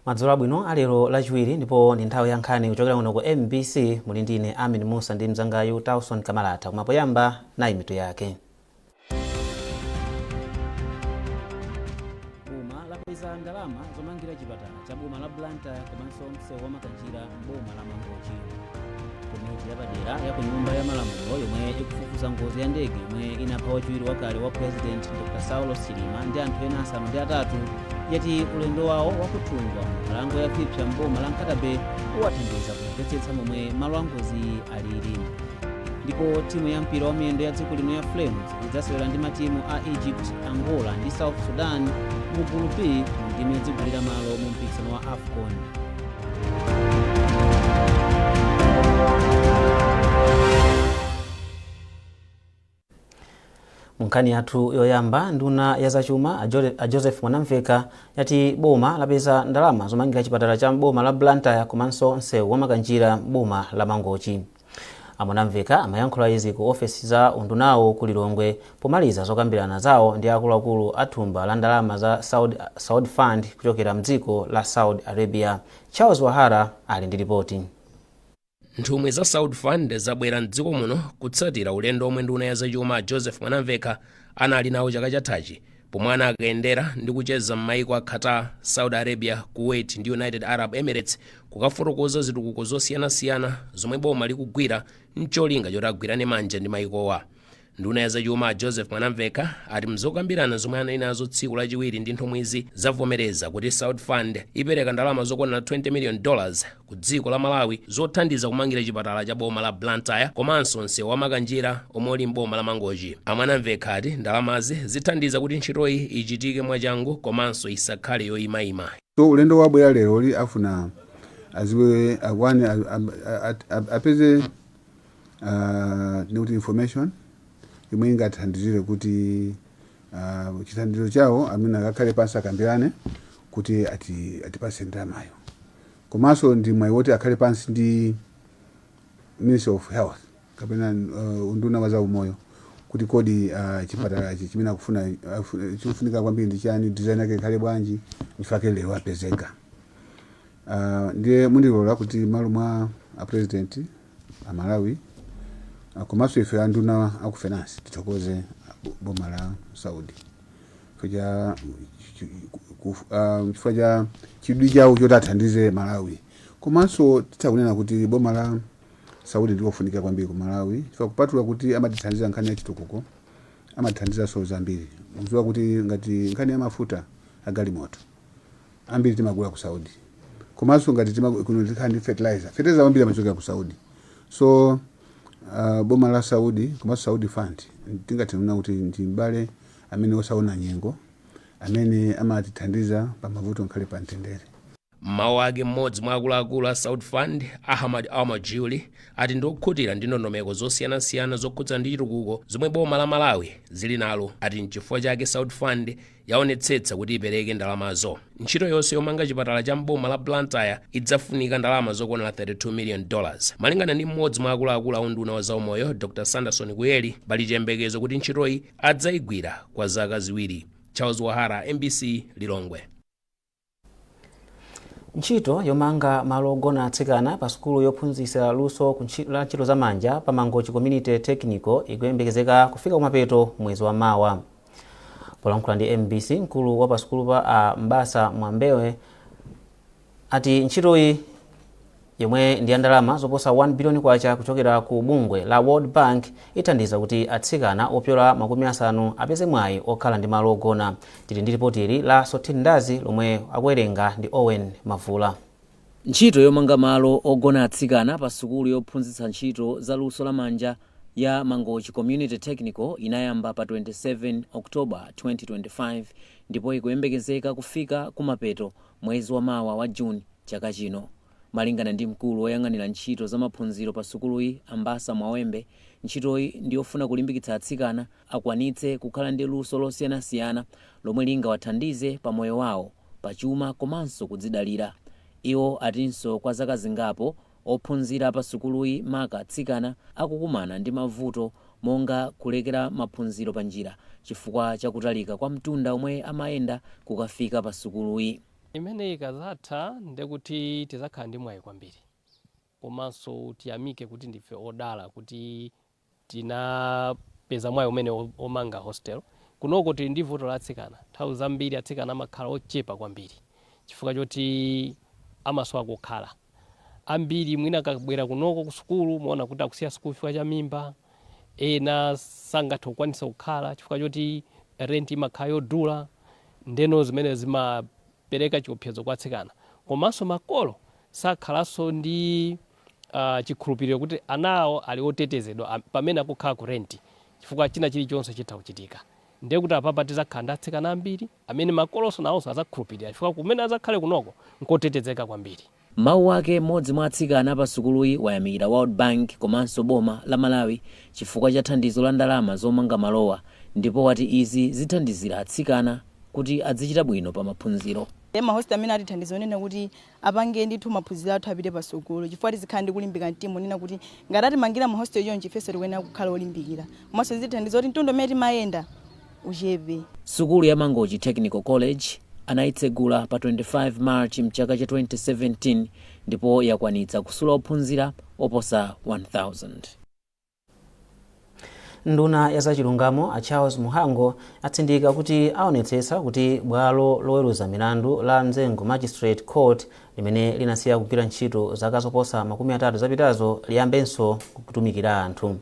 Madzulo abwino alero Lachiwiri, ndipo ndi nthawi ya nkhani kuchokera kuno ku MBC. Muli ndi ine Amin Musa ndi mzangayu Tauson Kamalata. Koma poyamba, nayi mitu yake. Boma lapeza ndalama zomangira chipatala cha boma la Blantyre komanso msewu wa Makanjira m'boma la Mangochi. Komiti yapadera ya ku Nyumba ya Malamulo yomwe ikufufuza ngozi ya ndege yomwe inapha wachiwiri wakale wa President Dr Saulos Chilima ndi anthu ena 8 yati ulendo wawo wakuthungwa mu nkhalango ya Vipya m'boma la Nkhata Bay uwathandiza kumvetsetsa momwe malo a ngozi alili. Ndipo timu ya mpira wa miyendo ya dziko lino ya Flames idzasewera ndi matimu a Egypt, Angola ndi South Sudan mu gulu B mu ndime yodzigulira malo mu mpikisano wa AFCON. Munkhani yathu yoyamba, nduna ya zachuma a Joseph Mwanamveka yati boma lapeza ndalama zomangira chipatala cha m'boma la Blantyre komanso msewu wa Makanjira m'boma la Mangochi. A Mwanamveka amayankhula izi ku ofesi za undunawo ku Lilongwe pomaliza zokambirana zawo ndi akuluakulu a thumba la ndalama za Saudi Fund kuchokera mdziko la Saudi Arabia. Charles Wahara ali ndi ripoti. Nthumwi za Saudi Fund zabwera mdziko muno kutsatira ulendo omwe nduna ya zachuma Joseph Mwanamvekha anali nawo chaka chathachi, pomwe anakayendera ndi kucheza m'maiko a Qatar, Saudi Arabia, Kuwait ndi United Arab Emirates kukafotokoza zitukuko zosiyanasiyana zomwe boma likugwira mcholinga choti agwirane manja ndi maikowa. Nduna ya zachuma Joseph Mwanamvekha ati mzokambirana zomwe anali nazo tsiku lachiwiri ndi nthumwizi, zavomereza kuti Saudi Fund ipereka ndalama zokwana $20 million ku dziko la Malawi zothandiza kumangira chipatala cha boma la Blantyre komanso msewu wa Makanjira omwe uli m'boma la Mangochi. A Mwanamvekha ati ndalamazi zithandiza kuti ntchitoyi ichitike mwachangu komanso isakhale yoyimayima. So ulendo wabwera leroli afuna aziwe akwane apeze ndikuti information yomwe ingathandizire kuti chithandizo chawo amene akakhale pansi akambirane kuti atipase ndalamayo, komanso ndi mwayi woti akhale pansi ndi Ministry of Health kapena unduna wa zaumoyo kuti kodi chipatala ichi chimene akufuna chikufunika kwambiri ndi chani, design yake ikhale bwanji. Nchifukwa lero apezeka. Ndiye mundilola kuti malo mwa a President a Malawi, komanso ife anduna aku Finance, tithokoze boma la Saudi chifukwa cha chidwi chawo choti athandize Malawi. Komanso titha kunena kuti boma la Saudi ndikofunika kwambiri ku Malawi, chifukwa kupatula kuti amatithandiza nkhani ya chitukuko, amatithandizanso zambiri. Mukudziwa kuti ngati nkhani ya mafuta agalimoto ambiri timagula ku Saudi, komanso ngati kuno tikhala ndi fertilizer wambiri amachokera ku Saudi. So boma la Saudi komanso Saudi Fund tingathe kunena kuti ndi m'bale amene osaona nyengo, amene amatithandiza pa mavuto nkhale pa mtendere. M'mawu ake, mmodzi mwa akuluakulu a Saudi Fund, Ahmad Almajuli, ati ndi okhutira ndi ndondomeko zosiyanasiyana zokhudzana ndi chitukuko zomwe boma la Malawi zili nalo. Ati nchifukwa chake Saudi Fund yaonetsetsa kuti ipereke ndalamazo. Ntchito yonse yomanga chipatala cha mboma la Blantyre idzafunika ndalama zokwana $32 million. Malingana ndi mmodzi mwa akuluakulu a unduna wa zaumoyo, Dr Sanderson Kuyeli, pali chiyembekezo kuti ntchitoyi adzayigwira kwa zaka 2. Charles Wahara, MBC, Lilongwe. Ntchito yomanga malo ogona atsikana pa sukulu yophunzitsa luso la ntchito zamanja pa Mangochi Community Technical ikuyembekezeka kufika kumapeto mwezi wa mawa. Polankhula ndi MBC, mkulu wa pa sukulupa a Mbasa Mwambewe ati ntchitoyi, yomwe ndi ya ndalama zoposa 1 biliyoni kwacha kuchokera ku bungwe la World Bank, ithandiza kuti atsikana opyola 50 apeze mwayi okhala ndi malo ogona. Tili ndi ripoti ili la Sotin Ndazi lomwe akuwerenga ndi Owen Mavula. Ntchito yomanga malo ogona atsikana pa sukulu yophunzitsa ntchito za luso lamanja ya Mangochi Community Technical inayamba pa 27 October 2025 ndipo ikuyembekezeka kufika kumapeto mwezi wa mawa wa June chaka chino. Malingana ndi mkulu woyang'anira ntchito za maphunziro pa sukuluyi, Ambasa Mwawembe, ntchitoyi ndiyofuna kulimbikitsa atsikana akwanitse kukhala ndi luso losiyanasiyana lomwe lingawathandize pa moyo wawo, pachuma komanso kudzidalira. Iwo atinso kwa zaka zingapo ophunzira pa sukuluyi, maka atsikana, akukumana ndi mavuto monga kulekera maphunziro pa njira chifukwa cha kutalika kwa mtunda omwe amayenda kukafika pa sukuluyi. Imene ikazatha, ndekuti tizakhala ndi mwayi kwambiri, komanso tiyamike kuti ndife odala kuti tinapeza mwayi umene omanga hostel. Kunoko tili ndi vuto la atsikana. Nthawi zambiri atsikana amakhala ochepa kwambiri chifukwa choti amasowa kukhala. Ambiri mwina akabwera kunoko ku sukulu, muona kuti akusiya sukulu chifukwa cha mimba. Ena sangathe kukwanisa kukhala chifukwa choti rent imakhala yodula. Ndeno zimene zimapereka chiopsezo kwa atsikana, komanso makolo sakhalanso ndi chikhulupiriro kuti anawo ali otetezedwa pamene akukhala ku rent, chifukwa china chilichonse chitha kuchitika. Ndiye kuti apapa tizakhala ndi atsikana ambiri amene makolonso nawonso azakhulupirira, chifukwa kumene azakhale kunoko nkotetezeka kwambiri. Mawu ake, mmodzi mwa atsikana pa sukuluyi wayamikira World Bank komanso boma la Malawi chifukwa cha thandizo la ndalama zomanga malowa, ndipo wati izi zithandizira atsikana kuti azichita bwino pa maphunziro. Mahostel amene atithandiza onena kuti apange ndithu maphunziro athu apite pasogolo, chifukwa tizikhala ndi kulimbika mtima onena kuti ngati atimangira mahostel chonchi, ifenso tikuyenera kukhala olimbikira, komanso zitithandiza kuti mtundu umene timayenda uchepe. Sukulu ya Mangochi Technical College anayitsegula pa 25 March mchaka cha 2017 ndipo yakwanitsa kusula ophunzira oposa 1000. Nduna ya zachilungamo a Charles Mhango atsindika kuti aonetsetsa kuti bwalo loweruza milandu la Mzengo Magistrate Court, limene linasiya kugwira ntchito zaka zoposa 30 zapitazo, liyambenso kutumikira anthu.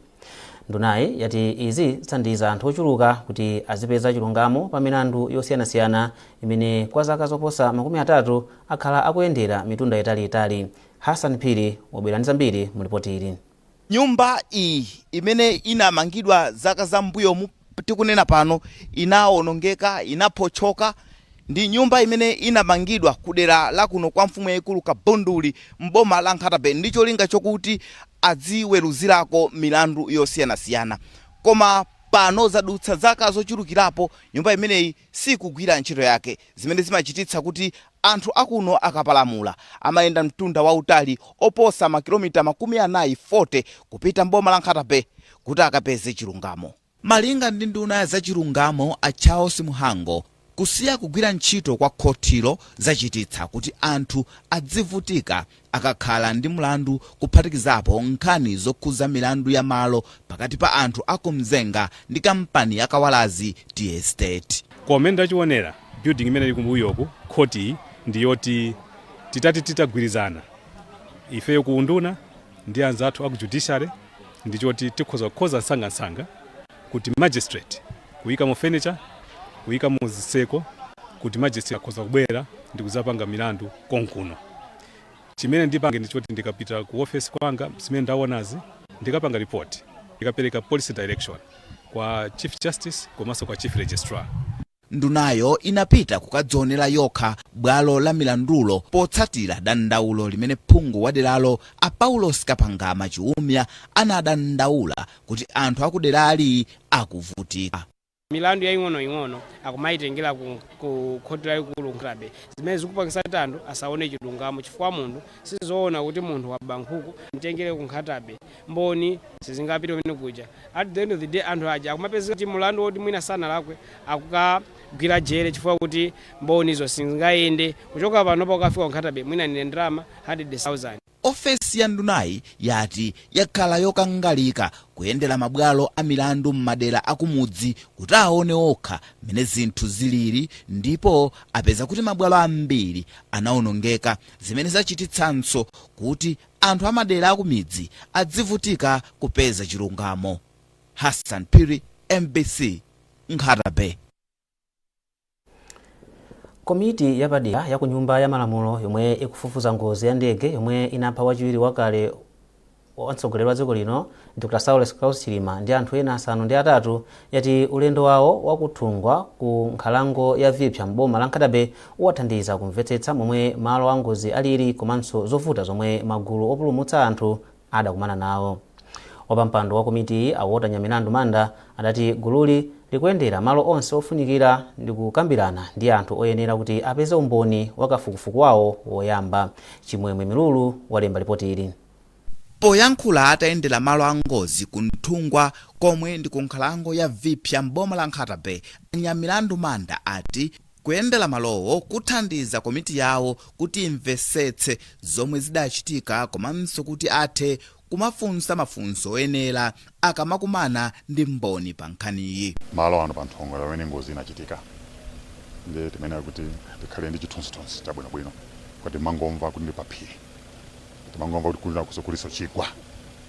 Ndunayi yati izi zithandiza anthu ochuluka kuti azipeza chilungamo pa milandu yosiyanasiyana imene kwa zaka zoposa 30 akhala akuyendera mitunda italiitali. Hassan Phiri wabwera ndi zambiri mu ripoti ili. Nyumba iyi imene inamangidwa zaka zambuyomu, tikunena pano inawonongeka, inaphotchoka. Ndi nyumba imene inamangidwa kudera la kuno kwa mfumu yayikulu Kabunduli mboma la Nkhata Bay ndi cholinga chokuti adziweruzirako milandu yosiyanasiyana, koma pano zadutsa zaka zochulukirapo nyumba imeneyi sikugwira ntchito yake, zimene zimachititsa kuti anthu akuno akapalamula amayenda mtunda wautali oposa makilomita 40, 40, kupita mboma la Nkhata Bay kuti akapeze chilungamo. Malinga ndi nduna ya zachilungamo a Charles Mhango, kusiya kugwira ntchito kwa khotilo zachititsa kuti anthu adzivutika akakhala ndi mlandu, kuphatikizapo nkhani zokhuza milandu ya malo pakati pa anthu akumzenga ndi kampani ya Kawalazi Tea Estate. Koma ndachionera building imene ili kumbuyoku, khoti ndi yoti titati titagwirizana ifeyo ku unduna ndi anzathu aku judiciary, ndichoti tikhoza kukhoza msangamsanga kuti magistrate kuyika mu furniture, kuyika mu zitseko, kuti magistrate akhoza kubwera ndi kudzapanga milandu konkuno. Chimene ndipange ndichoti ndikapita ku office kwanga, zimene ndaonazi ndikapanga report, ndikapereka policy direction kwa Chief Justice komanso kwa Chief Registrar. Ndunayo inapita kukadzionera yokha bwalo la milandulo potsatira dandaulo limene phungu wa deralo a Paulos Kapangama Chiumia anadandaula kuti anthu akuderali akuvutika. Milandu yaing'onoing'ono akumayitengera ku khoti lalikulu Nkhata Bay, zimene zikupangisa kuti anthu asaone chilungamo, chifukwa munthu sizoona kuti munthu waba nkhuku mtengere ku Nkhata Bay, mboni sizingapite kumene kuja. At the end of the day, anthu aja akumapezeka kuti mulandu woti mwina sanalakwe akukagwira jere, chifukwa kuti mbonizo sizingayende kuchoka panopa kukafika ku Nkhata Bay, mwina nine ndalama 100,000. Ofesi ya ndunayi yati yakhala yokangalika kuyendera mabwalo a milandu m'madera akumudzi kuti aone okha mmene zinthu zilili, ndipo apeza kuti mabwalo ambiri anawonongeka, zimene zachititsanso kuti anthu amadera akumidzi adzivutika kupeza chilungamo. Hassan Phiri, MBC, Nkhata Bay. Komiti yapadera ya ku Nyumba ya Malamulo yomwe ikufufuza ngozi ya ndege yomwe inapha wachiwiri wakale wa mtsogoleri wa dziko lino Dr Saulos Klaus Chilima ndi anthu ena asanu ndi atatu yati ulendo wawo wakuthungwa ku nkhalango ya Vipya mboma la Nkhata Bay uwathandiza kumvetsetsa momwe malo a ngozi alili komanso zovuta zomwe magulu opulumutsa anthu adakumana nawo. Wapampando wa komitiyi a Walter Nyamilandu Manda adati gululi likuyendera malo onse ofunikira ndi kukambirana ndi anthu oyenera kuti apeze umboni wa kafukufuku wawo woyamba. Chimwemwe Milulu walemba ripoti ili. Poyankhula atayendera malo a ngozi ku Nthungwa, komwe ndi ku nkhalango ya Vipya mboma la Nkhata Bay, Nyamilandu Manda ati kuyendera Kuyendera malowo kuthandiza komiti yawo kuti imvesetse zomwe zidachitika komanso kuti athe kumafunsa mafunso oyenera akamakumana ndi mboni pa nkhaniyi. Malo ano pa Nthongo pamene ngozi inachitika, ndi timene kuti tikhale ndi chithunzithunzi chabwinobwino, kuti timangomva kuti ndi paphiri, timangomva kuti kulina kuliso chigwa,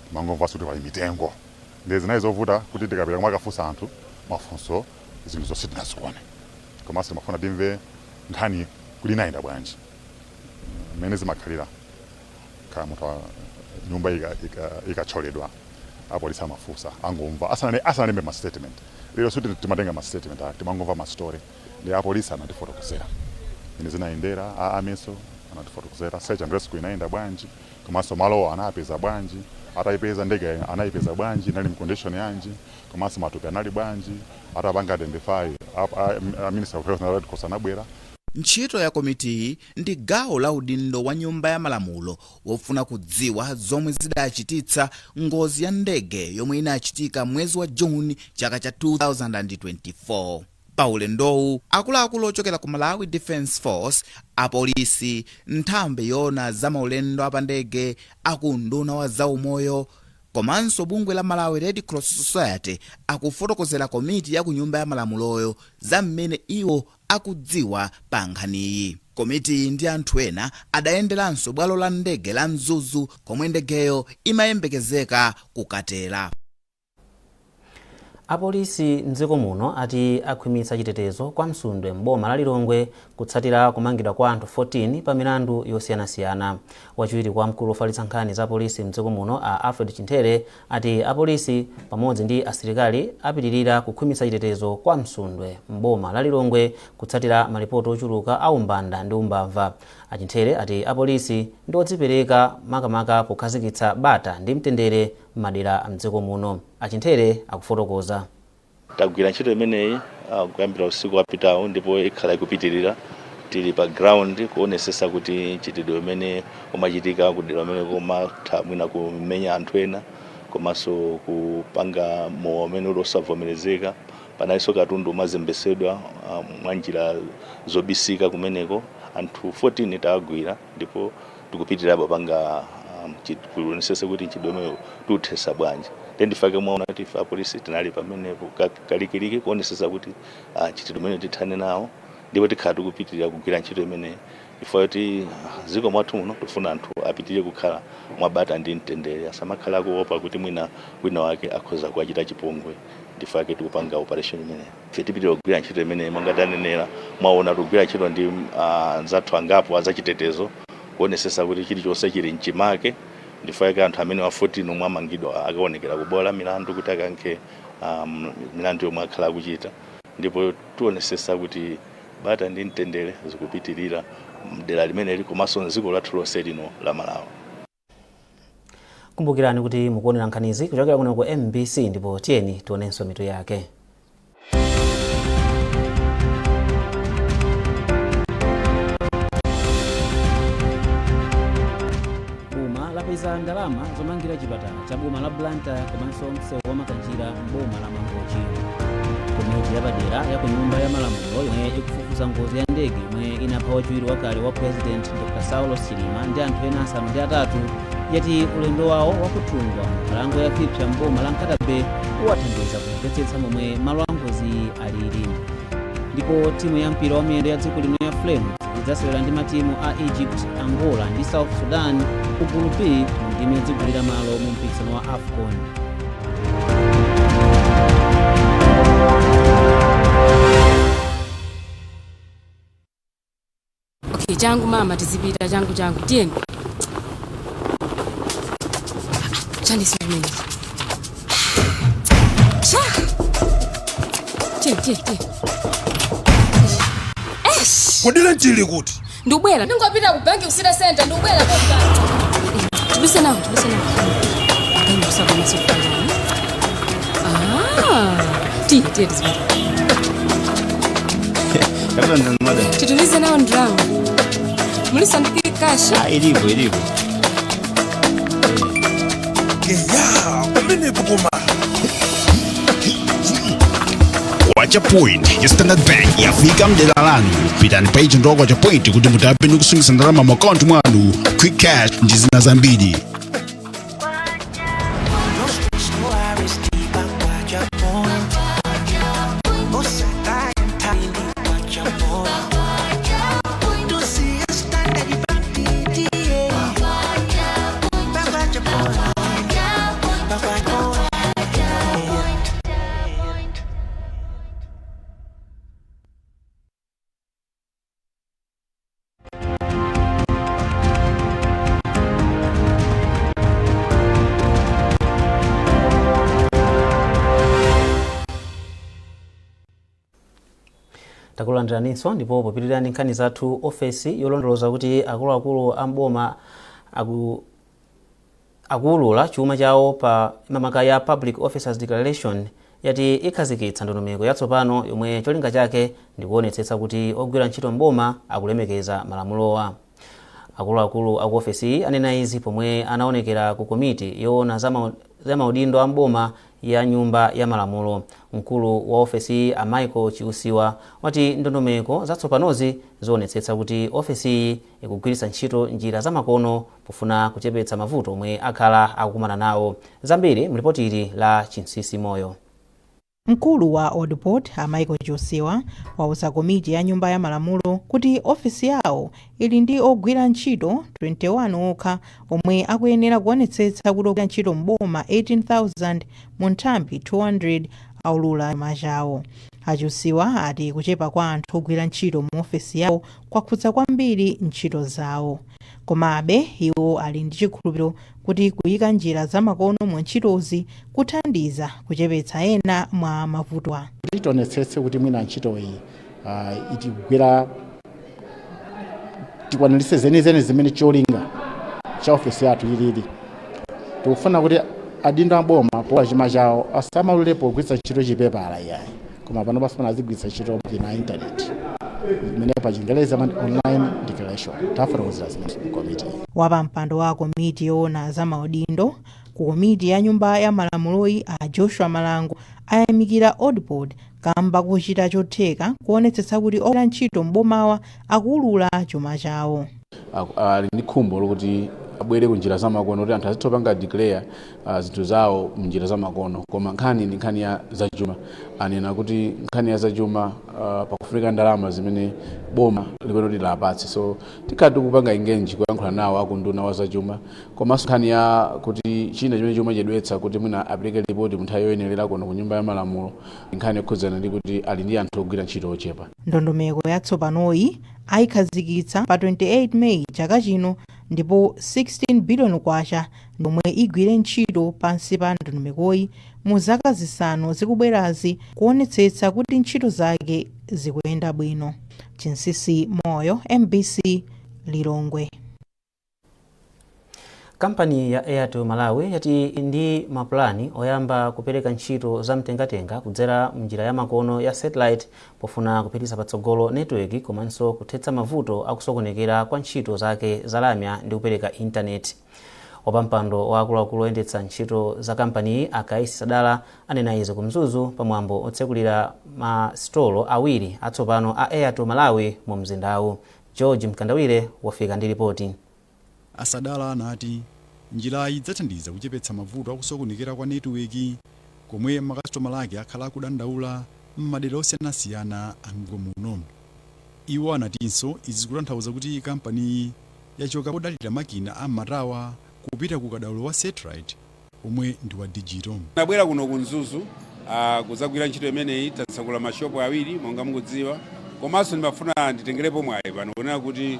timangomvanso kuti pali mitengo. Ndi zinali zovuta kuti tikapita kumakafunsa anthu mafunso, zinthu zonse tinazione. Komanso timafuna timve nkhani kuti inayenda bwanji, mmene zimakhalira kaya munthu nyumba ikathyoledwa, apolisi amafunsa, angomva asanalembe ma statement. Lero suti timatenga ma statement ake, timangomva ma story. Ndi apolisi anatifotokozera ine zinayendera, a ameso anatifotokozera search and rescue inayenda bwanji, komanso malowo anapeza bwanji, atayipeza ndege anayipeza bwanji, inali mcondition yanji, komanso matupi anali bwanji atapanga identify. A Minister of Health na Red Cross anabwera. Ntchito ya komitiyi ndi gawo la udindo wa Nyumba ya Malamulo wofuna kudziwa zomwe zidachititsa ngozi ya ndege yomwe inachitika mwezi wa Juni chaka cha 2024. Pa ulendowu, akuluakulu ochokera ku Malawi Defence Force, apolisi, nthambi yoona za maulendo apandege, akunduna wa zaumoyo komanso bungwe la Malawi Red Cross Society akufotokozera komiti ya ku Nyumba ya Malamuloyo za mmene iwo akudziwa pa nkhaniyi. Komiti ndi anthu ena adayenderanso bwalo la ndege la Mzuzu komwe ndegeyo imayembekezeka kukatera. Apolisi mdziko muno ati akhwimitsa chitetezo kwa Msundwe m'boma la Lilongwe kutsatira kumangidwa kwa anthu 14 pa milandu yosiyanasiyana. Wachiwiri kwa mkulu wofalitsa nkhani za polisi mdziko muno, a Alfred Chinthere, ati apolisi pamodzi ndi asilikali apitirira kukhwimitsa chitetezo kwa Msundwe m'boma la Lilongwe kutsatira malipoti ochuluka a umbanda ndi umbava. Achinthere ati apolisi ndi odzipereka makamaka pokhazikitsa bata ndi mtendere m'madera mdziko muno. Achinthere akufotokoza. Tagwira ntchito imeneyi kuyambira usiku wapitawo ndipo ikhala ikupitirira. Tili pa ground kuonesesa kuti mchitidwe umene umachitika kudera umene kumatha mwina kumenya anthu ena komanso kupanga mowa umene uli osavomerezeka, panalinso katundu umazembesedwa mwa njira zobisika kumeneko. Anthu 14 tawagwira ndipo tikupitirira panga kuonesesa kuti mchitidwe umenewu tiuthesa bwanji. Ndifake mwaona kuti ife apolisi tinali pamenepo kalikiliki kuonesesa kuti mchitidwe umene tithane nawo, ndipo tikhala tikupitirira kugwira ntchito imeneyi ifo kuti dziko mwathu muno tifuna anthu apitirire kukhala mwabata ndi mtendere, asamakhala kuopa kuti mwina wina wake akhoza kuwachita chipongwe. Ndifake tikupanga operation imeneyi. Ife tipitirira kugwira ntchito imeneyi monga tanenera. Mwaona tikugwira ntchito ndi anzathu angapo azachitetezo kuonesesa kuti chilichonse chili mchimake. Ndifake anthu amene wa 14 omwe amangidwa akaonekera kubola milandu kuti akankhe milandu yomwe akhala akuchita, ndipo tionesesa kuti bata ndi mtendere zikupitirira mdera limeneli komanso mdziko lathu lonse lino la Malawi. Kumbukirani kuti mukuonera nkhanizi kuchokera kuno ku MBC, ndipo tiyeni tionenso mitu yake. Boma lapeza ndalama zomangira chipatala cha boma la Blantyre komanso msewu wa Makanjira m'boma la Mangochi. Komiti yapadera ya ku Nyumba ya Malamulo yomwe ikufufuza ngozi ya ndege yomwe inapha wachiwiri wakale wa President Dr Saulos Chilima ndi anthu ena 8 yati ulendo wawo wakuthungwa mu nkhalango ya Vipya m'boma la Nkhata Bay uwathandiza kumvetsetsa momwe malo a ngozi alili. Ndipo timu ya mpira wa miyendo ya dziko lino ya Flames idzasewera ndi matimu a Egypt, Angola ndi South Sudan ku gulu B mu ndime yodzigulira malo mu mpikisano wa AFCON. Okay, changu mama, tizipita changu changu, tiyeni. Chani chimene cha tiye, tiye, tiye. Eish! Kodi chili kuti? Ndikubwera, ndingopita ku banki ku City Center, ndikubwera. Tiduse nawo, tiduse nawo. Akanyi kusakoma sikufanjani. Ah, tiye, tiye, tizipita. Titumize nawo ndalama, mulisandikire cash. Ilipo, ilipo. Eya, pamenepo koma. Kwacha Point ya Standard Bank yafika mdera lanu. Pitani pa agent wa Kwacha Point kuti mutape ndi kusungitsa ndalama mu akaunti mwanu, quick cash ndi zina zambiri. No stress, no worries, deep Kwacha Point. Osaka entirely Kwacha Point. To see a standard bank, yeah. Kwacha Point. Kwacha Point. Takulandiraninso, ndipo popitirira ndi nkhani zathu, ofesi yolondoloza kuti akuluakulu a mboma akuwulula chuma chawo pa mamaka ya Public Officers Declaration yati ikhazikitsa ndondomeko yatsopano yomwe cholinga chake ndikuonetsetsa kuti ogwira ntchito mboma akulemekeza malamulowa. Akuluakulu aku ofesiyi anena izi pomwe anaonekera ku komiti yoona za maudindo a mboma ya Nyumba ya Malamulo. Mkulu wa ofesiyi, a Michael Chiusiwa, wati ndondomeko zatsopanozi zionetsetsa kuti ofesiyi ikugwiritsa ntchito njira zamakono pofuna kuchepetsa mavuto omwe akhala akukumana nawo. Zambiri mlipoti ili la Chinsisi Moyo. Mkulu wa ODPOD, a Michael Chiusiwa, wauza komiti ya Nyumba ya Malamulo kuti ofesi yawo ili ndi ogwira ntchito 21 okha omwe akuyenera kuonetsetsa kuti ogwira ntchito mboma 18,000 mu nthambi 200 aulula chuma chawo. A Chiusiwa ati kuchepa kwa anthu ogwira ntchito mu ofesi yawo kwakhudza kwambiri ntchito zawo. Komabe iwo ali ndi chikhulupiriro kuti kuyika njira zamakono mu ntchitozi kuthandiza kuchepetsa ena mwa mavutowa. Kuti tionetsetse kuti mwina ntchito iyi itigwira, tikwaniritse zenizeni zimene cholinga cha ofesi yathu ilili, tikufuna kuti adindo aboma pola chuma chawo asamalule pogwiritsa ntchito chipepala iyayi, koma pano pasipana azigwiritsa ntchito na intaneti, imene pa Chingerezi amati online declaration. Tafotokozera zimene komiti. Wapampando wa komiti yoona za maudindo ku komiti ya Nyumba ya Malamuloyi, a Joshua Malango, ayamikira ODPOD kamba kuchita chotheka kuonetsetsa kuti ogwira ntchito m'bomawa akuulula chuma chawo. Ali ndi khumbo lokuti abwere ku njira zamakono kuti anthu azitha kupanga declare zinthu zawo mnjira zamakono, koma nkhani ndi nkhani ya zachuma. Anena kuti nkhani ya zachuma, pakufunika ndalama zimene boma likuyenera kuti lapatse, so tikhala tikupanga engage, kuyankhula nawo akunduna wa zachuma. Komanso nkhani ya kuti china chimene chomachedwetsa kuti mwina apereke ripoti mu nthawi yoyenerera kuno ku Nyumba ya Malamulo, nkhani yokhudzana ndi kuti ali ndi anthu ogwira ntchito ochepa. Ndondomeko yatsopanoyi ayikhazikitsa pa 28 Meyi chaka chino, ndipo 16 biliyoni kwacha yomwe igwire ntchito pansi pa ndondomekoyi mu zaka 5 zikubwerazi kuonetsetsa kuti ntchito zake zikuyenda bwino. Chinsisi Moyo, MBC, Lilongwe. Kampani ya Airtel Malawi yati ndi mapulani oyamba kupereka ntchito za mtengatenga kudzera mnjira ya makono ya satellite pofuna kupititsa patsogolo network komanso kuthetsa mavuto akusokonekera kwa ntchito zake za lamya ndi kupereka intaneti. Wapampando wa akuluakulu oyendetsa ntchito za kampaniyi, a Kaisi Sadala, anena izi ku Mzuzu pamwambo otsekulira masitolo awiri atsopano a Airtel Malawi mu mzindawu. George Mkandawire wafika ndi ripoti. A Sadala anati njirayi idzathandiza kuchepetsa mavuto akusokonekera kwa netiweki komwe makasitomala ake akhala akudandaula m'madera osiyanasiyana a mdziko muno. Iwo anatinso izi zikutanthauza kuti kampaniyi yachoka podalira makina a m'matawa kupita ku kadaulo wa satellite omwe ndi wa digital. Nabwera kuno ku Mzuzu kuzagwira ntchito imeneyi. Tatsekula mashopu awiri monga mukudziwa, komanso ndimafuna nditengerepo mwayi pano kunena kuti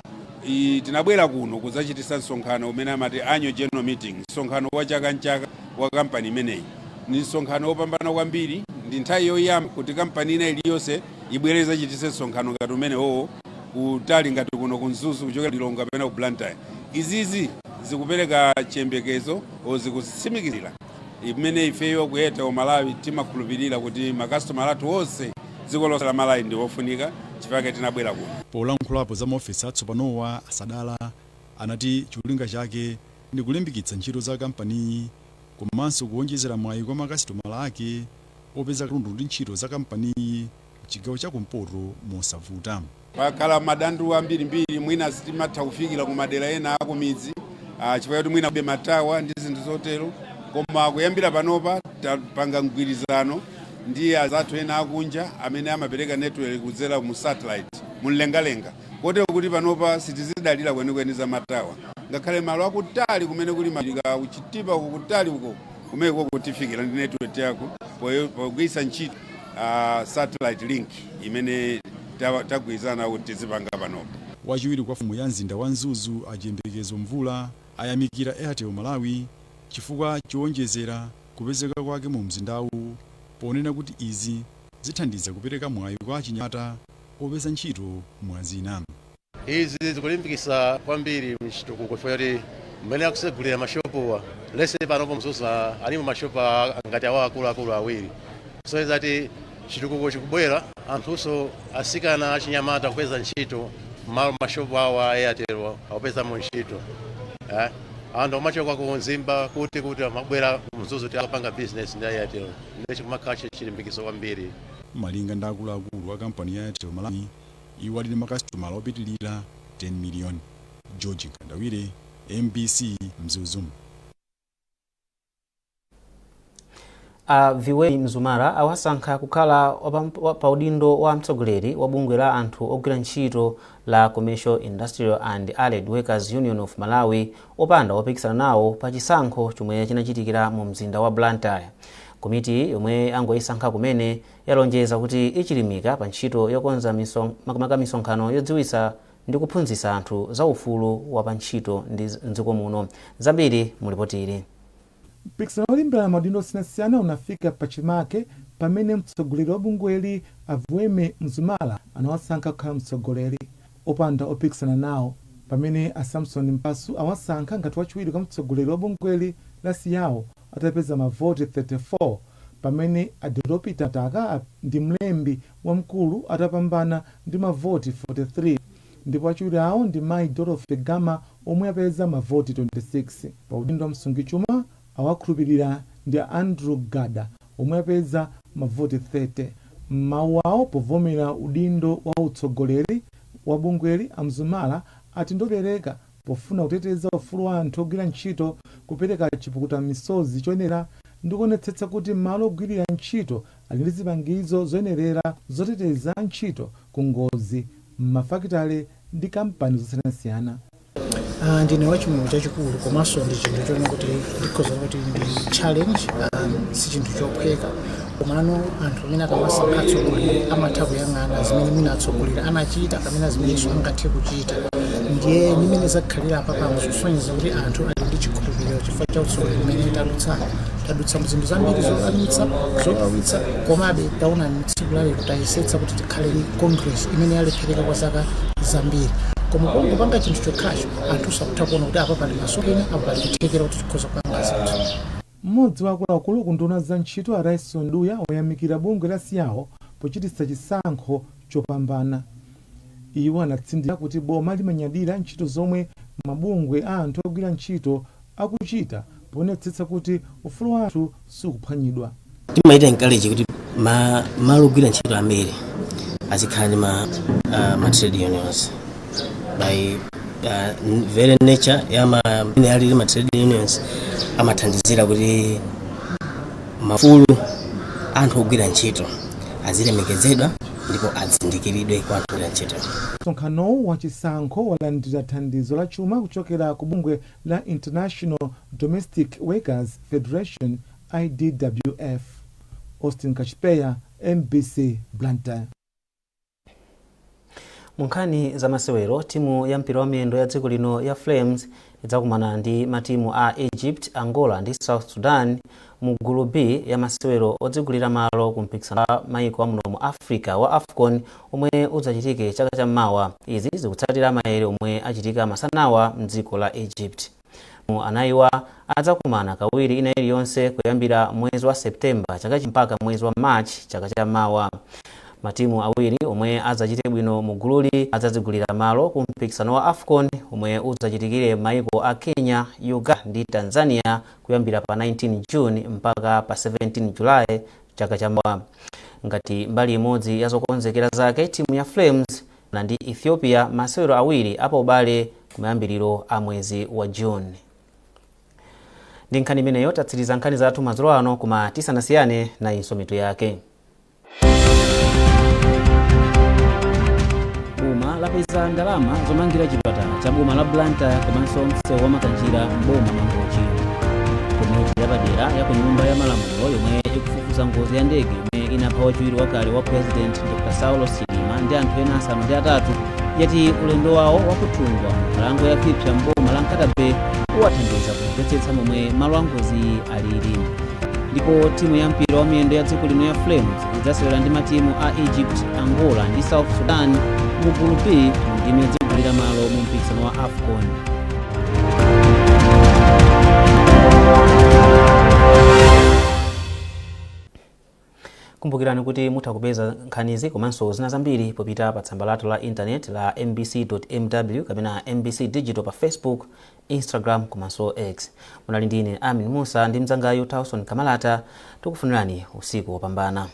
tinabwera kuno kudzachitisa msonkhano umene amati annual general meeting, msonkhano wa chaka nchaka wa kampani imeneyi. Ni msonkhano wopambana kwambiri. Ndi nthawi yoyamba kuti kampani ina iliyonse ibwere idzachitise msonkhano ngati umenewowo kutali ngati kuno ku Mzuzu, kuchokera Lilongwe kapena ku Blantyre. Izizi zikupereka chiyembekezo o zikutsimikizira imene ifeyo ku Airtel Malawi timakhulupirira kuti makasitomala athu onse dziko lonse la Malawi ndi ofunika, chifukwa tinabwera kuno. Polankhulapo za maofesi atsopanowa, a Sadala anati cholinga chake ndi kulimbikitsa ntchito za kampaniyi komanso kuwonjezera mwayi kwa makasitomala ake opeza katundu ndi ntchito za kampaniyi. Mchigawo chakumpoto mosavuta. Pakhala madandu ambirimbiri, mwina sitimatha kufikira ku madera ena akumidzi chifukwa choti mwina be matawa ndi zinthu zotero, koma kuyambira panopa tapanga mgwirizano ndi azathu ena akunja amene amapereka network kudzera mu satellite mumlengalenga, kotero kuti panopa sitizidalira kwenikweni za matawa, ngakhale malo akutali kumene kuli malika kuchitipa uko, kutali uko, kumene kutifikira ndi network yako pogwiritsa ntchito satellite link imene tagwirizana kuti tizipanga panopa. Wachiwiri kwa mfumu ya mzinda wa Mzuzu, Achiyembekezo Mvula, ayamikira Airtel Malawi chifukwa chowonjezera kupezeka kwake mu mzindawu, ponena kuti izi zithandiza kupereka mwayi kwa achinyamata opeza ntchito, mwazina. Izi zikulimbikitsa kwambiri mchitukuko chifukwa choti mmene akusegulira mashopuwa lese panopo Mzuzu alimo mashopu ngati awa akuluakulu awiri, so zati chitukuko chikubwera, anthunso asikana achinyamata kupeza ntchito malo mashopu awo a Airtel akupezamo ntchito. Anthu amachoka ku Mzimba kuti amabwera Mzuzu kuti akapanga business ndi Airtel, ndicho kumakhala chilimbikiso kwambiri. Malinga ndi akuluakulu a kampani ya Airtel Malawi, iwo ali ndi makasitomala opitilira 10 miliyoni. George Nkandawire, MBC, Mzuzu. A Viwe Mzumara awasankha kukhala pa udindo wa mtsogoleri wa bungwe la anthu ogwira ntchito la Commercial, Industrial and Allied Workers Union of Malawi opanda wopikisana nawo pa chisankho chomwe chinachitikira mu mzinda wa Blantyre. Komiti yomwe angoyisankha kumene yalonjeza kuti ichilimika pa ntchito yokonza makamaka misonkhano yodziwitsa ndi kuphunzitsa anthu za ufulu wa pa ntchito ndi mdziko muno. Zambiri mu lipoti ili. Mpikisano wolimbirana maudindo osiyanasiyana unafika pachimake pamene mtsogoleri wa bungweli, a Vueme Mzumara, anawasankha kukhala mtsogoleri opanda opikisana nawo, pamene a Samson Mpasu awasankha ngati wachiwiri kwa mtsogoleri wa bungweli la SIAW atapeza mavoti 34, pamene a Deropita Taka ndi mlembi wamkulu atapambana ndi mavoti 43 ndipo achiwiri awo ndi mayi Dorothy Gama omwe apeza mavoti 26. Pa udindo wa msungichuma awakhulupirira ndi a Andrew Gada omwe apeza mavoti 30. M'mawu awo povomera udindo wa utsogoleri wa bungweli, a Mzumara ati ndopereka pofuna kuteteza ufulu wa anthu ogwira ntchito, kupereka chipukuta misozi choyenera ndi kuonetsetsa kuti malo ogwirira ntchito ali ndi zipangizo zoyenerera zoteteza ntchito ku ngozi m'mafakitale ndi kampani zosiyanasiyana. Ndine wachimwemwe chachikulu, komanso ndi chinthu chonena kuti ndikhoza kuti ndi challenge, si chinthu chophweka, komano anthu amene akamasankha atsogoleri amatha kuyang'ana zimene mwina atsogoleri anachita kapena zimenenso angathe kuchita. Ndiye ndimene zakhalira apa pano, zikusonyeza kuti anthu ali ndi chikhulupiriro chifukwa cha utsogoleri umene tadutsa mzinthu zambiri zolamitsa, zolawitsa, komabe taona tsiku lalero tayesetsa kuti tikhale ndi congress imene yalephereka kwa zaka zambiri, koma pongopanga chinthu chokhacho anthu sakutha kuona kuti apa pali masomphenya, apa pali kuthekera kuti tikhoza kupanga zinthu. Mmodzi wa akuluakulu ku nduna za ntchito, a Ryson Duya, wayamikira bungwe la SIAW pochititsa chisankho chopambana. Iwo anatsindika kuti boma limanyadira ntchito zomwe mabungwe a anthu ogwira ntchito akuchita poonetsetsa kuti ufulu wa anthu sukuphwanyidwa. Timaita encourage kuti malo ogwira ntchito ambiri azikhala ndi ma trade unions. By very nature ya amene alili ma trade unions amathandizira kuti maufulu anthu ogwira ntchito azilemekezedwa ndipo azindikiridwe kwa anthu ogwira ntchito. Msonkhanowu wa chisankho walandira thandizo la chuma kuchokera ku bungwe la International Domestic Workers Federation, IDWF. Austin Kachipeya, MBC, Blantyre. Mu nkhani za masewero, timu ya mpira wa miyendo ya dziko lino ya Flames idzakumana ndi matimu a Egypt, Angola ndi South Sudan mu gulu B ya masewero odzigulira malo ku mpikisano wa maiko amuno mu Africa wa AFCON omwe udzachitike chaka cham'mawa. Izi zikutsatira maere omwe achitika masanawa mdziko la Egypt. Matimu anayiwa adzakumana kawiri ina iliyonse kuyambira mwezi wa September chaka mpaka mwezi wa March chaka cham'mawa. Matimu awiri omwe adzachite bwino mu gululi adzadzigulira malo ku mpikisano wa AFCON omwe udzachitikire maiko a Kenya, Uganda ndi Tanzania kuyambira pa 19 June mpaka pa 17 July chaka chamawa. Ngati mbali imodzi ya zokonzekera zake, timu ya Flames na ndi Ethiopia masewero awiri apaubale kumayambiriro a mwezi wa June. Ndi nkhani imeneyo tatsiriza nkhani zathu madzulo ano, koma tisanasiyane, nayinso mitu yake. Boma lapeza ndalama zomangira chipatala cha boma la Blantyre komanso msewu wa Makanjira m'boma Mangochi. Komiti yapadera ya ku Nyumba ya Malamulo yomwe ikufufuza ngozi ya ndege yomwe inapha wachiwiri wakale wa President Dr Saulos Chilima ndi anthu ena 8 yati ulendo wawo wakuthungwa mu nkhalango ya Vipya m'boma la Nkhata Bay uwathandiza kumvetsetsa momwe malo a ngozi alili. Ndipo timu ya mpira wa miyendo ya dziko lino ya Flames idzasewera ndi matimu a Egypt, Angola ndi South Sudan mu gulu B mu ndime yodzigulira malo mu mpikisano wa AFCON. Kumbukirani kuti mutha kupeza nkhanizi komanso zina zambiri popita pa tsamba lathu la intaneti la mbc.mw kapena MBC Digital pa Facebook, Instagram komanso X. Munali ndine Amin Musa ndi mzangayu Tauson Kamalata. Tikufunirani usiku wopambana.